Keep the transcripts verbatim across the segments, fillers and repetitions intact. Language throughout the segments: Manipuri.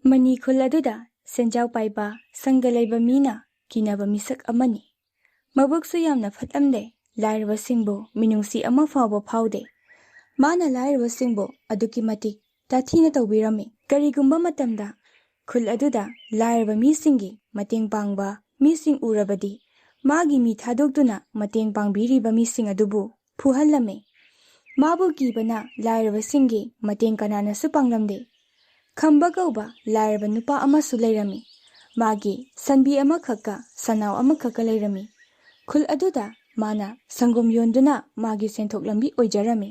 ꯃꯅꯤ ꯈꯨꯜ ꯑꯗꯨꯗ ꯁꯦꯟꯖꯥꯎ ꯄꯥꯏꯕ, ꯁꯪꯒ ꯂꯩꯕ ꯃꯤꯅ ꯀꯤꯅꯕ ꯃꯤꯁꯛ ꯑꯃꯅꯤ꯫ ꯃꯕꯨꯛꯁꯨ ꯌꯥꯝꯅ ꯐꯠꯂꯝꯗꯦ꯫ ꯂꯥꯏꯔꯕꯁꯤꯡꯕꯨ ꯃꯤꯅꯨꯡꯁꯤ ꯑꯃ ꯐꯥꯎꯕ ꯐꯥꯎꯗꯦ꯫ ꯃꯥꯅ ꯂꯥꯏꯔꯕꯁꯤꯡꯕꯨ ꯑꯗꯨꯛꯀꯤ ꯃꯇꯤꯛ ꯇꯥꯊꯤꯅ ꯇꯧꯕꯤꯔꯝꯃꯤ꯫ ꯀꯔꯤꯒꯨꯝꯕ ꯃꯇꯝꯗ ꯈꯨꯜ ꯑꯗꯨꯗ ꯂꯥꯏꯔꯕ ꯃꯤꯁꯤꯡꯒꯤ ꯃꯇꯦꯡ ꯄꯥꯡꯕ ꯃꯤꯁꯤꯡ ꯎꯔꯕꯗꯤ, ꯃꯥꯒꯤ ꯃꯤ ꯊꯥꯗꯣꯛꯇꯨꯅ ꯃꯇꯦꯡ ꯄꯥꯡꯕꯤꯔꯤꯕ ꯃꯤꯁꯤꯡ ꯑꯗꯨꯕꯨ ꯐꯨꯍꯜꯂꯝꯃꯤ꯫ ꯃꯥꯕꯨ ꯀꯤꯕꯅ ꯂꯥꯏꯔꯕꯁꯤꯡꯒꯤ ꯃꯇꯦꯡ ꯀꯅꯥꯅꯁꯨ ꯄꯥꯡꯂꯝꯗꯦ꯫ ꯈꯝꯕ ꯀꯧꯕ ꯂꯥꯏꯔꯕ ꯅꯨꯄꯥ ꯑꯃꯁꯨ ꯂꯩꯔꯝꯃꯤ꯫ ꯃꯥꯒꯤ ꯁꯟꯕꯤ ꯑꯃꯈꯛꯀ ꯁꯟꯅꯥꯎ ꯑꯃꯈꯛꯀ ꯂꯩꯔꯝꯃꯤ꯫ ꯈꯨꯜ ꯑꯗꯨꯗ ꯃꯥꯅ ꯁꯪꯒꯣꯝ ꯌꯣꯟꯗꯨꯅ ꯃꯥꯒꯤ ꯁꯦꯟꯊꯣꯛ ꯂꯝꯕꯤ ꯑꯣꯏꯖꯔꯝꯃꯤ꯫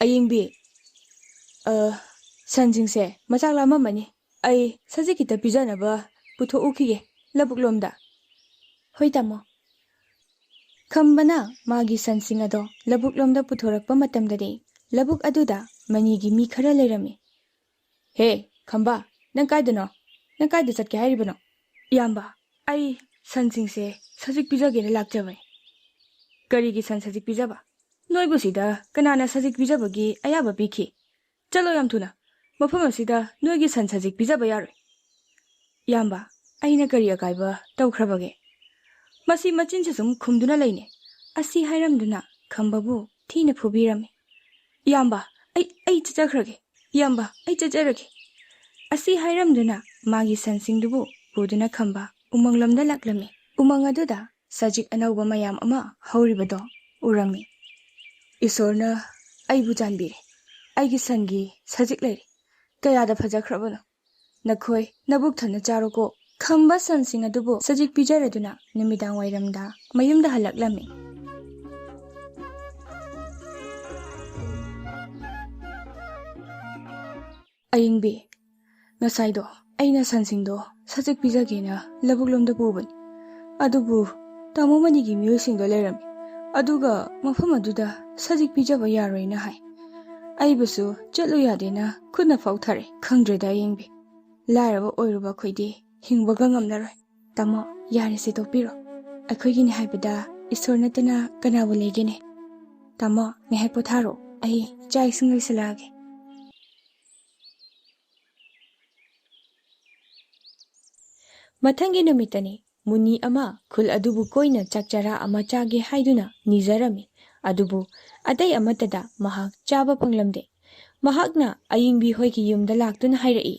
"ꯑꯌꯤꯡꯕꯤ, ꯑ, ꯁꯟꯁꯤꯡꯁꯦ ꯃꯆꯥꯛ ꯂꯥꯝꯃꯝꯃꯅꯤ꯫ ꯑꯩ ꯁꯖꯤꯛ ꯈꯤꯇ ꯄꯤꯖꯅꯕ ꯄꯨꯊꯣꯛꯎꯈꯤꯒꯦ ꯂꯧꯕꯨꯛꯂꯣꯝꯗ꯫" "ꯍꯣꯏ ꯇꯥꯃꯣ꯫" ꯈꯝꯕꯅ ꯃꯥꯒꯤ ꯁꯟꯁꯤꯡ ꯑꯗꯣ ꯂꯧꯕꯨꯛꯂꯣꯝꯗ ꯄꯨꯊꯣꯔꯛꯄ ꯃꯇꯝꯗꯗꯤ, ꯂꯧꯕꯨꯛ ꯑꯗꯨꯗ ꯃꯅꯤꯒꯤ ꯃꯤ ꯈꯔ ꯂꯩꯔꯝꯃꯤ꯫ "ꯍꯦ, ꯈꯝꯕ, ꯅꯪ ꯀꯥꯏꯗꯅꯣ? ꯅꯪ ꯀꯥꯏꯗ ꯆꯠꯀꯦ ꯍꯥꯏꯔꯤꯕꯅꯣ?" "ꯏꯌꯥꯝꯕ, ꯑꯩ ꯁꯟꯁꯤꯡꯁꯦ ꯁꯖꯤꯛ ꯄꯤꯖꯒꯦꯅ ꯂꯥꯛꯆꯕꯅꯤ꯫" "ꯀꯔꯤꯒꯤ ꯁꯟ ꯁꯖꯤꯛ ꯄꯤꯖꯕ? ꯅꯣꯏꯕꯨ ꯁꯤꯗ ꯀꯅꯥꯅ ꯁꯖꯤꯛ ꯄꯤꯖꯕꯒꯤ ꯑꯌꯥꯕ ꯄꯤꯈꯤ? ꯆꯠꯂꯣ ꯌꯥꯝ ꯊꯨꯅ꯫ ꯃꯐꯝ ꯑꯁꯤꯗ ꯅꯣꯏꯒꯤ ꯁꯟ ꯁꯖꯤꯛ ꯄꯤꯖꯕ ꯌꯥꯔꯣꯏ꯫" "ꯏꯌꯥꯝꯕ, ꯑꯩꯅ ꯀꯔꯤ ꯑꯀꯥꯏꯕ ꯇꯧꯈ꯭ꯔꯕꯒꯦ? ꯃꯁꯤ ꯃꯆꯤꯟꯁꯤ ꯁꯨꯝ ꯈꯨꯝꯗꯨꯅ ꯂꯩꯅꯦ꯫" ꯑꯁꯤ ꯍꯥꯏꯔꯝꯗꯨꯅ ꯈꯝꯕꯕꯨ ꯊꯤꯅ ꯐꯨꯕꯤꯔꯝꯃꯤ꯫ "ꯏꯌꯥꯝꯕ, ꯑꯩ, ꯑꯩ ꯆꯠꯆꯈ꯭ꯔꯒꯦ꯫ ꯏꯌꯥꯝꯕ, ꯑꯩ ꯆꯠꯆꯔꯒꯦ꯫" ꯑꯁꯤ ꯍꯥꯏꯔꯝꯗꯨꯅ ꯃꯥꯒꯤ ꯁꯟꯁꯤꯡꯗꯨꯕꯨ ꯄꯨꯗꯨꯅ ꯈꯝꯕ ꯎꯃꯪꯂꯣꯝꯗ ꯂꯥꯛꯂꯝꯃꯤ꯫ ꯎꯃꯪ ꯑꯗꯨꯗ ꯁꯖꯤꯛ ꯑꯅꯧꯕ ꯃꯌꯥꯝ ꯑꯃ ꯍꯧꯔꯤꯕꯗꯣ ꯎꯔꯝꯃꯤ꯫ "ꯏꯁꯣꯔꯅ ꯑꯩꯕꯨ ꯆꯥꯟꯕꯤꯔꯦ꯫ ꯑꯩꯒꯤ ꯁꯟꯒꯤ ꯁꯖꯤꯛ ꯂꯩꯔꯦ꯫ ꯀꯌꯥꯗ ꯐꯖꯈ꯭ꯔꯕꯅꯣ꯫ ꯅꯈꯣꯏ ꯅꯕꯨꯛ ꯊꯟꯅ ꯆꯥꯔꯣꯀꯣ꯫" ꯈꯝꯕ ꯁꯟꯁꯤꯡ ꯑꯗꯨꯕꯨ ꯁꯖꯤꯛ ꯄꯤꯖꯔꯗꯨꯅ ꯅꯨꯃꯤꯗꯥꯡ ꯋꯥꯏꯔꯝꯗ ꯃꯌꯨꯝꯗ ꯍꯜꯂꯛꯂꯝꯃꯤ꯫ "ꯑꯌꯤꯡꯕꯤ, ꯉꯁꯥꯏꯗꯣ ꯑꯩꯅ ꯁꯟꯁꯤꯡꯗꯣ ꯁꯖꯤꯛ ꯄꯤꯖꯒꯦꯅ ꯂꯧꯕꯨꯛꯂꯣꯝꯗ ꯄꯨꯕꯅꯤ꯫ ꯑꯗꯨꯕꯨ ꯇꯥꯃꯣ ꯃꯅꯤꯒꯤ ꯃꯤꯑꯣꯏꯁꯤꯡꯗꯣ ꯂꯩꯔꯝꯃꯤ꯫ ꯑꯗꯨꯒ ꯃꯐꯝ ꯑꯗꯨꯗ ꯁꯖꯤꯛ ꯄꯤꯖꯕ ꯌꯥꯔꯣꯏꯅ ꯍꯥꯏ꯫ ꯑꯩꯕꯨꯁꯨ ꯆꯠꯂꯨ ꯌꯥꯗꯦꯅ ꯈꯨꯠꯅ ꯐꯥꯎ ꯊꯥꯔꯛꯑꯦ꯫ ꯈꯪꯗ꯭ꯔꯦꯗ ꯑꯌꯤꯡꯕꯤ, ꯂꯥꯏꯔꯕ ꯑꯣꯏꯔꯨꯕ ꯑꯩꯈꯣꯏꯗꯤ ꯍꯤꯡꯕꯒ ꯉꯝꯂꯔꯣꯏ꯫" "ꯇꯥꯃꯣ, ꯌꯥꯔꯦꯁꯦ, ꯇꯣꯛꯄꯤꯔꯣ꯫ ꯑꯩꯈꯣꯏꯒꯤꯅꯤ ꯍꯥꯏꯕꯗ ꯏꯁꯣꯔ ꯅꯠꯇꯅ ꯀꯅꯥꯕꯨ ꯂꯩꯒꯦꯅꯦ? ꯇꯥꯃꯣ, ꯉꯥꯏꯍꯥꯛ ꯄꯣꯊꯥꯔꯣ, ꯑꯩ ꯆꯥꯛ ꯏꯁꯤꯡ ꯂꯣꯏꯁꯤꯜꯂꯛꯑꯒꯦ꯫" ꯃꯊꯪꯒꯤ ꯅꯨꯃꯤꯠꯇꯅꯤ, ꯃꯨꯅꯤ ꯑꯃ ꯈꯨꯜ ꯑꯗꯨꯕꯨ ꯀꯣꯏꯅ ꯆꯥꯛ ꯆꯔꯥ ꯑꯃ ꯆꯥꯒꯦ ꯍꯥꯏꯗꯨꯅ ꯅꯤꯖꯔꯝꯃꯤ꯫ ꯑꯗꯨꯕꯨ ꯑꯇꯩ ꯑꯃꯠꯇꯗ ꯃꯍꯥꯛ ꯆꯥꯕ ꯐꯪꯂꯝꯗꯦ꯫ ꯃꯍꯥꯛꯅ ꯑꯌꯤꯡꯕꯤ ꯍꯣꯏꯒꯤ ꯌꯨꯝꯗ ꯂꯥꯛꯇꯨꯅ ꯍꯥꯏꯔꯛꯏ,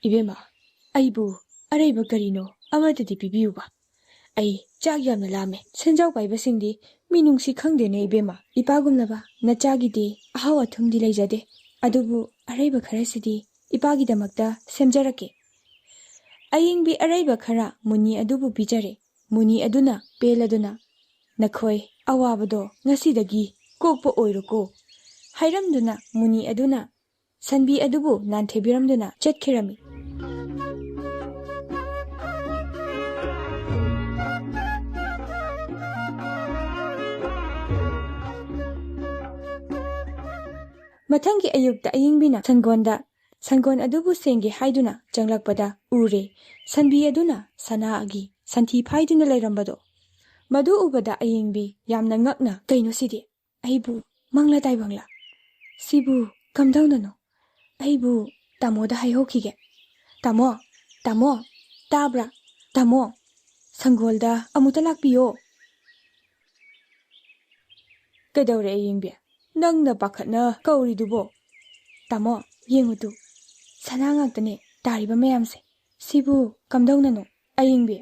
"ꯏꯕꯦꯝꯃ, ꯑꯩꯕꯨ ꯑꯔꯩꯕ ꯀꯔꯤꯅꯣ ꯑꯃꯠꯇꯗꯤ ꯄꯤꯕꯤꯌꯨꯕ꯫ ꯑꯩ ꯆꯥꯛ ꯌꯥꯝꯅ ꯂꯥꯝꯃꯦ꯫ ꯁꯦꯟꯖꯥꯎ ꯄꯥꯏꯕꯁꯤꯡꯗꯤ ꯃꯤꯅꯨꯡꯁꯤ ꯈꯪꯗꯦꯅꯦ ꯏꯕꯦꯝꯃ꯫ ꯏꯄꯥꯒꯨꯝꯂꯕ ꯅꯆꯥꯒꯤꯗꯤ ꯑꯍꯥꯎ ꯑꯊꯨꯝꯗꯤ ꯂꯩꯖꯗꯦ꯫ ꯑꯗꯨꯕꯨ ꯑꯔꯩꯕ ꯈꯔꯁꯤꯗꯤ ꯏꯄꯥꯒꯤꯗꯃꯛꯇ ꯁꯦꯝꯖꯔꯛꯀꯦ꯫" ꯑꯌꯤꯡꯕꯤ ꯑꯔꯩꯕ ꯈꯔ ꯃꯨꯅꯤ ꯑꯗꯨꯕꯨ ꯄꯤꯖꯔꯦ꯫ ꯃꯨꯅꯤ ꯑꯗꯨꯅ ꯄꯦꯜꯂꯗꯨꯅ, "ꯅꯈꯣꯏ ꯑꯋꯥꯕꯗꯣ ꯉꯁꯤꯗꯒꯤ ꯀꯣꯛꯄ ꯑꯣꯏꯔꯣꯀꯣ" ꯍꯥꯏꯔꯝꯗꯨꯅ ꯃꯨꯅꯤ ꯑꯗꯨꯅ ꯁꯟꯕꯤ ꯑꯗꯨꯕꯨ ꯅꯥꯟꯊꯩꯕꯤꯔꯝꯗꯨꯅ ꯆꯠꯈꯤꯔꯝꯃꯤ꯫ ꯃꯊꯪꯒꯤ ꯑꯌꯨꯛꯇ ꯑꯌꯤꯡꯕꯤꯅ ꯁꯪꯒꯣꯟꯗ ꯁꯪꯒꯣꯟ ꯑꯗꯨꯕꯨ ꯁꯦꯡꯒꯦ ꯍꯥꯏꯗꯨꯅ ꯆꯪꯂꯛꯄꯗ ꯎꯔꯦ, ꯁꯟꯕꯤ ꯑꯗꯨꯅ ꯁꯅꯥꯒꯤ ꯁꯟꯊꯤ ꯐꯥꯏꯗꯨꯅ ꯂꯩꯔꯝꯕꯗꯣ꯫ ꯃꯗꯨ ꯎꯕꯗ ꯑꯌꯤꯡꯕꯤ ꯌꯥꯝꯅ ꯉꯛꯅ, "ꯀꯩꯅꯣ ꯁꯤꯗꯤ? ꯑꯩꯕꯨ ꯃꯪꯂ ꯇꯥꯏꯕꯪꯂ? ꯁꯤꯕꯨ ꯀꯝꯗꯧꯅꯅꯣ? ꯑꯩꯕꯨ ꯇꯥꯃꯣꯗ ꯍꯥꯏꯍꯧꯈꯤꯒꯦ꯫ ꯇꯥꯃꯣ, ꯇꯥꯃꯣ, ꯇꯥꯕ꯭ꯔꯥ? ꯇꯥꯃꯣ, ꯁꯪꯒꯣꯜꯗ ꯑꯃꯨꯛꯇ ꯂꯥꯛꯄꯤꯌꯣ꯫" "ꯀꯩꯗꯧꯔꯦ ꯑꯌꯤꯡꯕꯤ? ꯅꯪꯅ ꯄꯥꯈꯠꯅ ꯀꯧꯔꯤꯗꯨꯕꯣ?" "ꯇꯥꯃꯣ, ꯌꯦꯡꯉꯨ ꯇꯨ, ꯁꯅꯥ ꯉꯥꯛꯇꯅꯦ ꯇꯥꯔꯤꯕ ꯃꯌꯥꯝꯁꯦ꯫ ꯁꯤꯕꯨ ꯀꯝꯗꯧꯅꯅꯣ?" "ꯑꯌꯤꯡꯕꯤ,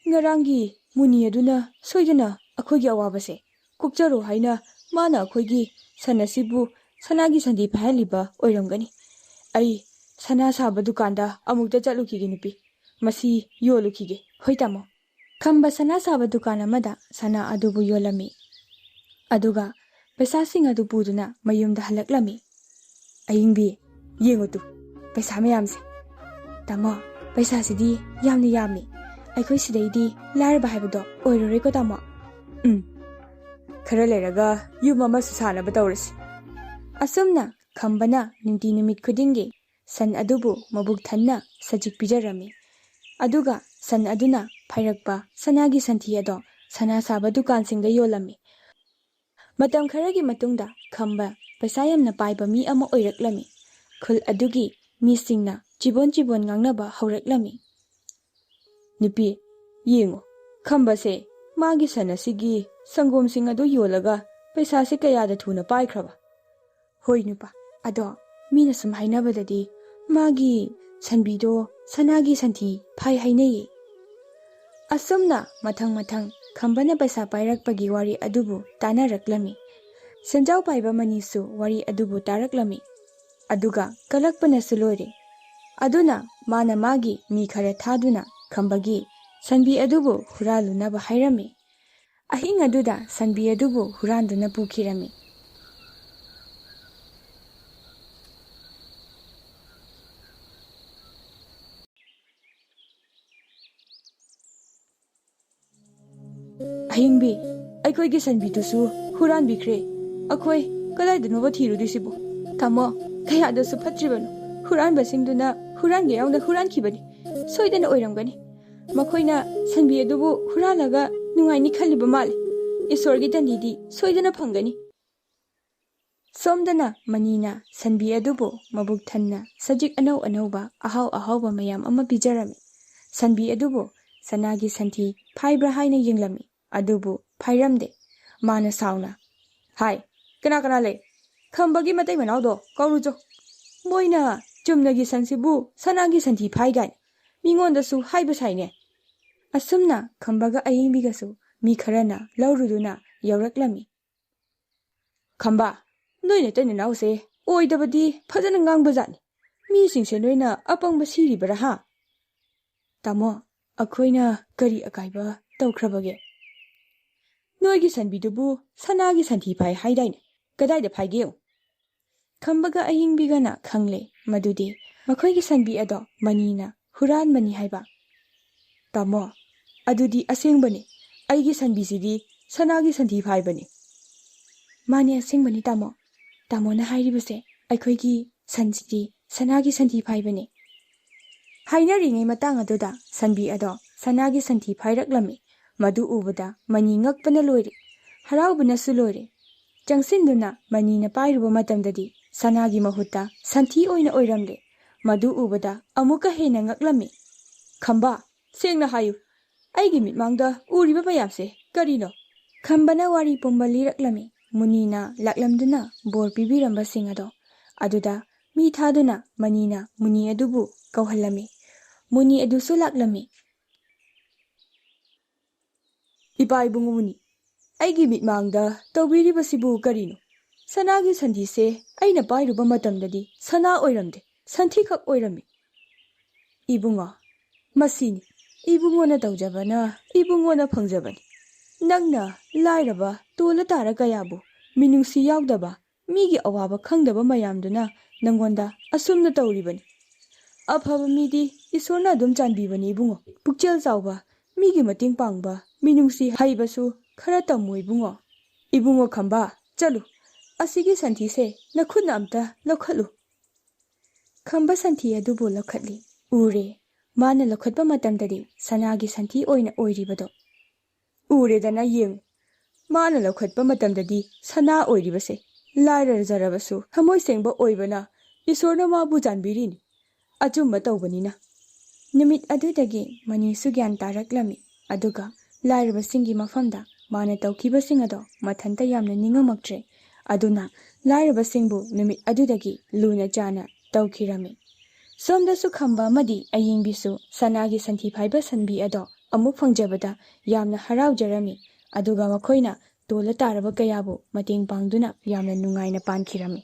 ꯉꯔꯥꯡꯒꯤ ꯃꯨꯅꯤ ꯑꯗꯨꯅ ꯁꯣꯏꯗꯅ ꯑꯩꯈꯣꯏꯒꯤ ꯑꯋꯥꯕꯁꯦ ꯀꯣꯛꯆꯔꯣ ꯍꯥꯏꯅ ꯃꯥꯅ ꯑꯩꯈꯣꯏꯒꯤ ꯁꯟ ꯑꯁꯤꯕꯨ ꯁꯅꯥꯒꯤ ꯁꯟꯊꯤ ꯐꯥꯏꯍꯜꯂꯤꯕ ꯑꯣꯏꯔꯝꯒꯅꯤ꯫ ꯑꯩ ꯁꯅꯥ ꯁꯥꯕ ꯗꯨꯀꯥꯟꯗ ꯑꯃꯨꯛꯇ ꯆꯠꯂꯨꯈꯤꯒꯦ ꯅꯨꯄꯤ꯫ ꯃꯁꯤ ꯌꯣꯜꯂꯨꯈꯤꯒꯦ꯫" "ꯍꯣꯏ ꯇꯥꯃꯣ꯫" ꯈꯝꯕ ꯁꯅꯥ ꯁꯥꯕ ꯗꯨꯀꯥꯟ ꯑꯃꯗ ꯁꯅꯥ ꯑꯗꯨꯕꯨ ꯌꯣꯜꯂꯝꯃꯤ꯫ ꯑꯗꯨꯒ ꯄꯩꯁꯥꯁꯤꯡ ꯑꯗꯨ ꯄꯨꯗꯨꯅ ꯃꯌꯨꯝꯗ ꯍꯜꯂꯛꯂꯝꯃꯤ꯫ "ꯑꯌꯤꯡꯕꯤ, ꯌꯦꯡꯉꯨ ꯇꯨ, ꯄꯩꯁꯥ ꯃꯌꯥꯝꯁꯦ꯫ ꯇꯥꯃꯣ, ꯄꯩꯁꯥꯁꯤꯗꯤ ꯌꯥꯝꯅ ꯌꯥꯝꯃꯤ꯫ ꯑꯩꯈꯣꯏ ꯁꯤꯗꯩꯗꯤ ꯂꯥꯏꯔꯕ ꯍꯥꯏꯕꯗꯣ ꯑꯣꯏꯔꯔꯣꯏꯀꯣ ꯇꯥꯃꯣ?" "ꯎꯝ, ꯈꯔ ꯂꯩꯔꯒ ꯌꯨꯝ ꯑꯃꯁꯨ ꯁꯥꯅꯕ ꯇꯧꯔꯁꯤ꯫" ꯑꯁꯨꯝꯅ ꯈꯝꯕꯅ ꯅꯨꯡꯇꯤ ꯅꯨꯃꯤꯠ ꯈꯨꯗꯤꯡꯒꯤ ꯁꯟ ꯑꯗꯨꯕꯨ ꯃꯕꯨꯛ ꯊꯟꯅ ꯁꯖꯤꯛ ꯄꯤꯖꯔꯝꯃꯤ꯫ ꯑꯗꯨꯒ ꯁꯟ ꯑꯗꯨꯅ ꯐꯥꯏꯔꯛꯄ ꯁꯅꯥꯒꯤ ꯁꯟꯊꯤ ꯑꯗꯣ ꯁꯅꯥ ꯁꯥꯕ ꯗꯨꯀꯥꯟꯁꯤꯡꯗ ꯌꯣꯜꯂꯝꯃꯤ꯫ ꯃꯇꯝ ꯈꯔꯒꯤ ꯃꯇꯨꯡꯗ ꯈꯝꯕ ꯄꯩꯁꯥ ꯌꯥꯝꯅ ꯄꯥꯏꯕ ꯃꯤ ꯑꯃ ꯑꯣꯏꯔꯛꯂꯝꯃꯤ꯫ ꯈꯨꯜ ꯑꯗꯨꯒꯤ ꯃꯤꯁꯤꯡꯅ ꯆꯤꯕꯣꯟ ꯆꯤꯕꯣꯟ ꯉꯥꯡꯅꯕ ꯍꯧꯔꯛꯂꯝꯃꯤ꯫ "ꯅꯨꯄꯤ, ꯌꯦꯡꯉꯨ, ꯈꯝꯕꯁꯦ ꯃꯥꯒꯤ ꯁꯟ ꯑꯁꯤꯒꯤ ꯁꯪꯒꯣꯝꯁꯤꯡ ꯑꯗꯨ ꯌꯣꯜꯂꯒ ꯄꯩꯁꯥꯁꯦ ꯀꯌꯥꯗ ꯊꯨꯅ ꯄꯥꯏꯈ꯭ꯔꯕ?" "ꯍꯣꯏ ꯅꯨꯄꯥ, ꯑꯗꯣ ꯃꯤꯅ ꯁꯨꯝ ꯍꯥꯏꯅꯕꯗꯗꯤ ꯃꯥꯒꯤ ꯁꯟꯕꯤꯗꯣ ꯁꯅꯥꯒꯤ ꯁꯟꯊꯤ ꯐꯥꯏ ꯍꯥꯏꯅꯩꯌꯦ꯫" ꯑꯁꯨꯝꯅ ꯃꯊꯪ ꯃꯊꯪ ꯈꯝꯕꯅ ꯄꯩꯁꯥ ꯄꯥꯏꯔꯛꯄꯒꯤ ꯋꯥꯔꯤ ꯑꯗꯨꯕꯨ ꯇꯥꯅꯔꯛꯂꯝꯃꯤ꯫ ꯁꯦꯟꯖꯥꯎ ꯄꯥꯏꯕ ꯃꯅꯤꯁꯨ ꯋꯥꯔꯤ ꯑꯗꯨꯕꯨ ꯇꯥꯔꯛꯂꯝꯃꯤ꯫ ꯑꯗꯨꯒ ꯀꯂꯛꯄꯅꯁꯨ ꯂꯣꯏꯔꯦ꯫ ꯑꯗꯨꯅ ꯃꯥꯅ ꯃꯥꯒꯤ ꯃꯤ ꯈꯔ ꯊꯥꯗꯨꯅ ꯈꯝꯕꯒꯤ ꯁꯟꯕꯤ ꯑꯗꯨꯕꯨ ꯍꯨꯔꯥꯜꯂꯨꯅꯕ ꯍꯥꯏꯔꯝꯃꯤ꯫ ꯑꯍꯤꯡ ꯑꯗꯨꯗ ꯁꯟꯕꯤ ꯑꯗꯨꯕꯨ ꯍꯨꯔꯥꯟꯗꯨꯅ ꯄꯨꯈꯤꯔꯝꯃꯤ꯫ "ꯑꯍꯤꯡꯕꯤ, ꯑꯩꯈꯣꯏꯒꯤ ꯁꯟꯕꯤꯗꯨꯁꯨ ꯍꯨꯔꯥꯟꯕꯤꯈ꯭ꯔꯦ꯫ ꯑꯩꯈꯣꯏ ꯀꯗꯥꯏꯗꯅꯣꯕ ꯊꯤꯔꯨꯗꯣꯏꯁꯤꯕꯨ?" "ꯇꯥꯃꯣ, ꯀꯌꯥꯗꯁꯨ ꯐꯠꯇ꯭ꯔꯤꯕꯅꯣ, ꯍꯨꯔꯥꯟꯕꯁꯤꯡꯗꯨꯅ ꯍꯨꯔꯥꯟꯒꯦ ꯌꯥꯎꯅ ꯍꯨꯔꯥꯟꯈꯤꯕꯅꯤ꯫ ꯁꯣꯏꯗꯅ ꯑꯣꯏꯔꯝꯒꯅꯤ꯫ ꯃꯈꯣꯏꯅ ꯁꯟꯕꯤ ꯑꯗꯨꯕꯨ ꯍꯨꯔꯥꯜꯂꯒ ꯅꯨꯡꯉꯥꯏꯅꯤ ꯈꯜꯂꯤꯕ ꯃꯥꯜꯂꯤ꯫ ꯏꯁꯣꯔꯒꯤ ꯗꯟꯗꯤꯗꯤ ꯁꯣꯏꯗꯅ ꯐꯪꯒꯅꯤ꯫" ꯁꯣꯝꯗꯅ ꯃꯅꯤꯅ ꯁꯟꯕꯤ ꯑꯗꯨꯕꯨ ꯃꯕꯨꯛ ꯊꯟꯅ ꯁꯖꯤꯛ ꯑꯅꯧ ꯑꯅꯧꯕ, ꯑꯍꯥꯎ ꯑꯍꯥꯎꯕ ꯃꯌꯥꯝ ꯑꯃ ꯄꯤꯖꯔꯝꯃꯤ꯫ ꯁꯟꯕꯤ ꯑꯗꯨꯕꯨ ꯁꯅꯥꯒꯤ ꯁꯟꯊꯤ ꯐꯥꯏꯕ꯭ꯔꯥ ꯍꯥꯏꯅ ꯌꯦꯡꯂꯝꯃꯤ, ꯑꯗꯨꯕꯨ ꯐꯥꯏꯔꯝꯗꯦ꯫ ꯃꯥꯅ ꯁꯥꯎꯅ, "ꯍꯥꯏ, ꯀꯅꯥ ꯀꯅꯥ ꯂꯩ? ꯈꯝꯕꯒꯤ ꯃꯇꯩ ꯃꯅꯥꯎꯗꯣ ꯀꯧꯔꯨꯆꯣ꯫ ꯃꯣꯏꯅ ꯆꯨꯝꯅꯒꯤ ꯁꯟꯁꯤꯕꯨ ꯁꯅꯥꯒꯤ ꯁꯟꯊꯤ ꯐꯥꯏ ꯀꯥꯏꯅ ꯃꯤꯉꯣꯟꯗꯁꯨ ꯍꯥꯏꯕ ꯁꯥꯏꯅꯦ꯫" ꯑꯁꯨꯝꯅ ꯈꯝꯕꯒ ꯑꯌꯤꯡꯕꯤꯒꯁꯨ ꯃꯤ ꯈꯔꯅ ꯂꯧꯔꯨꯗꯨꯅ ꯌꯧꯔꯛꯂꯝꯃꯤ꯫ "ꯈꯝꯕ, ꯅꯣꯏ ꯅꯇꯩ ꯅꯅꯥꯎꯁꯦ ꯑꯣꯏꯗꯕꯗꯤ ꯐꯖꯅ ꯉꯥꯡꯕꯖꯥꯠꯅꯤ꯫ ꯃꯤꯁꯤꯡꯁꯦ ꯅꯣꯏꯅ ꯑꯄꯪꯕ ꯁꯤꯔꯤꯕꯔꯥ ꯍꯥ?" "ꯇꯥꯃꯣ, ꯑꯩꯈꯣꯏꯅ ꯀꯔꯤ ꯑꯀꯥꯏꯕ ꯇꯧꯈ꯭ꯔꯕꯒꯦ? ꯅꯣꯏꯒꯤ ꯁꯟꯕꯤꯗꯨꯕꯨ ꯁꯅꯥꯒꯤ ꯁꯟꯊꯤ ꯐꯥꯏ ꯍꯥꯏꯗꯥꯏꯅꯦ? ꯀꯗꯥꯏꯗ ꯐꯥꯏꯒꯦ?" ꯈꯝꯕꯒ ꯑꯌꯤꯡꯕꯤꯒꯅ ꯈꯪꯂꯦ ꯃꯗꯨꯗꯤ ꯃꯈꯣꯏꯒꯤ ꯁꯟꯕꯤ ꯑꯗꯣ ꯃꯅꯤꯅ ꯍꯨꯔꯥꯟꯕꯅꯤ ꯍꯥꯏꯕ꯫ "ꯇꯥꯃꯣ, ꯑꯗꯨꯗꯤ ꯑꯁꯦꯡꯕꯅꯤ꯫ ꯑꯩꯒꯤ ꯁꯟꯕꯤꯁꯤꯗꯤ ꯁꯅꯥꯒꯤ ꯁꯟꯊꯤ ꯐꯥꯏꯕꯅꯤ꯫" "ꯃꯥꯅꯦ, ꯑꯁꯦꯡꯕꯅꯤ ꯇꯥꯃꯣ꯫ ꯇꯥꯃꯣꯅ ꯍꯥꯏꯔꯤꯕꯁꯦ ꯑꯩꯈꯣꯏꯒꯤ ꯁꯟꯁꯤꯗꯤ ꯁꯅꯥꯒꯤ ꯁꯟꯊꯤ ꯐꯥꯏꯕꯅꯤ꯫" ꯍꯥꯏꯅꯔꯤꯉꯩ ꯃꯇꯥꯡ ꯑꯗꯨꯗ ꯁꯟꯕꯤ ꯑꯗꯣ ꯁꯅꯥꯒꯤ ꯁꯟꯊꯤ ꯐꯥꯏꯔꯛꯂꯝꯃꯤ꯫ ꯃꯗꯨ ꯎꯕꯗ ꯃꯅꯤ ꯉꯛꯄꯅ ꯂꯣꯏꯔꯦ, ꯍꯔꯥꯎꯕꯅꯁꯨ ꯂꯣꯏꯔꯦ꯫ ꯆꯪꯁꯤꯟꯗꯨꯅ ꯃꯅꯤꯅ ꯄꯥꯏꯔꯨꯕ ꯃꯇꯝꯗꯗꯤ ꯁꯅꯥꯒꯤ ꯃꯍꯨꯠꯇ ꯁꯟꯊꯤ ꯑꯣꯏꯅ ꯑꯣꯏꯔꯝꯂꯦ꯫ ꯃꯗꯨ ꯎꯕꯗ ꯑꯃꯨꯛꯀ ꯍꯦꯟꯅ ꯉꯛꯂꯝꯃꯤ꯫ "ꯈꯝꯕ, ꯁꯦꯡꯅ ꯍꯥꯏꯌꯨ, ꯑꯩꯒꯤ ꯃꯤꯠꯃꯥꯡꯗ ꯎꯔꯤꯕ ꯃꯌꯥꯝꯁꯦ ꯀꯔꯤꯅꯣ? ꯈꯝꯕꯅ ꯋꯥꯔꯤ ꯄꯨꯝꯕ ꯂꯤꯔꯛꯂꯝꯃꯤ꯫ ꯃꯨꯅꯤꯅ ꯂꯥꯛꯂꯝꯗꯨꯅ ꯕꯣꯔ ꯄꯤꯕꯤꯔꯝꯕꯁꯤꯡ ꯑꯗꯣ꯫ ꯑꯗꯨꯗ ꯃꯤ ꯊꯥꯗꯨꯅ ꯃꯅꯤꯅ ꯃꯨꯅꯤ ꯑꯗꯨꯕꯨ ꯀꯧꯍꯜꯂꯝꯃꯤ꯫ ꯃꯨꯅꯤ ꯑꯗꯨꯁꯨ ꯂꯥꯛꯂꯝꯃꯤ꯫ ꯏꯄꯥ ꯏꯕꯨꯡꯉꯣ ꯃꯨꯅꯤ, ꯑꯩꯒꯤ ꯃꯤꯠꯃꯥꯡꯗ ꯇꯧꯕꯤꯔꯤꯕꯁꯤꯕꯨ ꯀꯔꯤꯅꯣ? ꯁꯅꯥꯒꯤ ꯁꯟꯊꯤꯁꯦ ꯑꯩꯅ ꯄꯥꯏꯔꯨꯕ ꯃꯇꯝꯗꯗꯤ ꯁꯅꯥ ꯑꯣꯏꯔꯝꯗꯦ, ꯁꯟꯊꯤꯈꯛ ꯑꯣꯏꯔꯝꯃꯤ꯫ ꯏꯕꯨꯡꯉꯣ, ꯃꯁꯤꯅꯤ ꯏꯕꯨꯡꯉꯣꯅ ꯇꯧꯖꯕꯅ ꯏꯕꯨꯡꯉꯣꯅ ꯐꯪꯖꯕꯅꯤ꯫ ꯅꯪꯅ ꯂꯥꯏꯔꯕ ꯇꯣꯜꯂ ꯇꯥꯔ ꯀꯌꯥꯕꯨ ꯃꯤꯅꯨꯡꯁꯤ ꯌꯥꯎꯗꯕ, ꯃꯤꯒꯤ ꯑꯋꯥꯕ ꯈꯪꯗꯕ ꯃꯌꯥꯝꯗꯨꯅ ꯅꯪꯉꯣꯟꯗ ꯑꯁꯨꯝꯅ ꯇꯧꯔꯤꯕꯅꯤ꯫ ꯑꯐꯕ ꯃꯤꯗꯤ ꯏꯁꯣꯔꯅ ꯑꯗꯨꯝ ꯆꯥꯟꯕꯤꯕꯅꯤ ꯏꯕꯨꯡꯉꯣ꯫ ꯄꯨꯛꯆꯦꯜ ꯆꯥꯎꯕ, ꯃꯤꯒꯤ ꯃꯇꯦꯡ ꯄꯥꯡꯕ, ꯃꯤꯅꯨꯡꯁꯤ ꯍꯩꯕꯁꯨ ꯈꯔ ꯇꯝꯃꯨ ꯏꯕꯨꯡꯉꯣ꯫ ꯏꯕꯨꯡꯉꯣ ꯈꯝꯕ, ꯆꯠꯂꯨ, ꯑꯁꯤꯒꯤ ꯁꯟꯊꯤꯁꯦ ꯅꯈꯨꯠꯅ ꯑꯝꯇ ꯂꯧꯈꯠꯂꯨ꯫ ꯈꯝꯕ ꯁꯟꯊꯤ ꯑꯗꯨꯕꯨ ꯂꯧꯈꯠꯂꯤ꯫ ꯎꯔꯦ, ꯃꯥꯅ ꯂꯧꯈꯠꯄ ꯃꯇꯝꯗꯗꯤ ꯁꯅꯥꯒꯤ ꯁꯟꯊꯤ ꯑꯣꯏꯅ ꯑꯣꯏꯔꯤꯕꯗꯣ꯫ ꯎꯔꯦꯗꯅ ꯌꯦꯡꯉꯨ, ꯃꯥꯅ ꯂꯧꯈꯠꯄ ꯃꯇꯝꯗꯗꯤ ꯁꯅꯥ ꯑꯣꯏꯔꯤꯕꯁꯦ꯫ ꯂꯥꯏꯔꯖꯔꯕꯁꯨ ꯊꯃꯣꯏ ꯁꯦꯡꯕ ꯑꯣꯏꯕꯅ ꯏꯁꯣꯔꯅ ꯃꯥꯕꯨ ꯆꯥꯟꯕꯤꯔꯤꯅꯤ꯫ ꯑꯆꯨꯝꯕ ꯇꯧꯕꯅꯤꯅ꯫ ꯅꯨꯃꯤꯠ ꯑꯗꯨꯗꯒꯤ ꯃꯅꯤꯁꯨ ꯒ꯭ꯌꯥꯟ ꯇꯥꯔꯛꯂꯝꯃꯤ꯫ ꯑꯗꯨꯒ ꯂꯥꯏꯔꯕꯁꯤꯡꯒꯤ ꯃꯐꯝꯗ ꯃꯥꯅ ꯇꯧꯈꯤꯕꯁꯤꯡ ꯑꯗꯣ ꯃꯊꯟꯇ ꯌꯥꯝꯅ ꯅꯤꯡꯉꯝꯃꯛꯇ꯭ꯔꯦ꯫ ꯑꯗꯨꯅ ꯂꯥꯏꯔꯕꯁꯤꯡꯕꯨ ꯅꯨꯃꯤꯠ ꯑꯗꯨꯗꯒꯤ ꯂꯨꯅ ꯆꯥꯅ ꯇꯧꯈꯤꯔꯝꯃꯤ꯫ ꯁꯣꯝꯗꯁꯨ ꯈꯝꯕ ꯑꯃꯗꯤ ꯑꯌꯤꯡꯕꯤꯁꯨ ꯁꯅꯥꯒꯤ ꯁꯟꯊꯤ ꯐꯥꯏꯕ ꯁꯟꯕꯤ ꯑꯗꯣ ꯑꯃꯨꯛ ꯐꯪꯖꯕꯗ ꯌꯥꯝꯅ ꯍꯔꯥꯎꯖꯔꯝꯃꯤ꯫ ꯑꯗꯨꯒ ꯃꯈꯣꯏꯅ ꯇꯣꯜꯂ ꯇꯥꯔꯕ ꯀꯌꯥꯕꯨ ꯃꯇꯦꯡ ꯄꯥꯡꯗꯨꯅ ꯌꯥꯝꯅ ꯅꯨꯡꯉꯥꯏꯅ ꯄꯥꯟꯈꯤꯔꯝꯃꯤ꯫